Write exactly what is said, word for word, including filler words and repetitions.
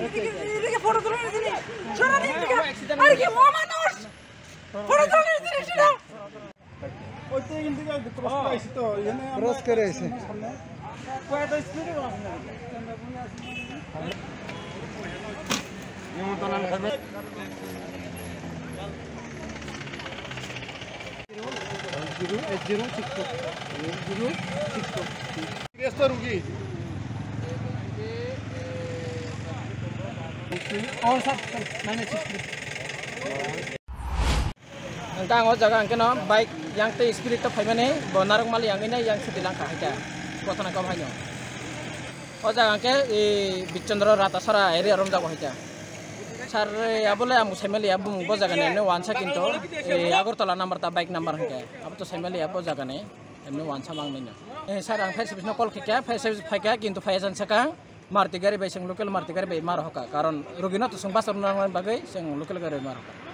এদিকে, এদিকে ফটো তুলে নিয়ে দিন। সরা দিন এদিকে। আরে কি অমানুষ! ফটো তুলে নিয়ে দিন সেটা। ক্রস করে এসে। Zero eight zero six four. Zero six four. Yes, sir, rugi. Hingke ang o jaga hingke no bike yang tei speed to phaimani bo narwk mali yang ina yang sidi langkha haikhe. Kothana kok haino. O jaga hingke e Bichondro Ratasara area romjago haikhe. Sir, e, abole ang saimali ya bumung bo jaga ni wansa kinto, e, Agartala number ta bike number hingke. Abo to saimali ya bo jaga ni. Emni wansa mang nini. Eh, sir, ang fire service no call khaikha, fire service phaikha, kintu phaiya jan saka Maruti gari bai, seng local Maruti gari bai mar hoka. Karon rugi no to seng bus rok nang bagwi seng local gari mar hoka.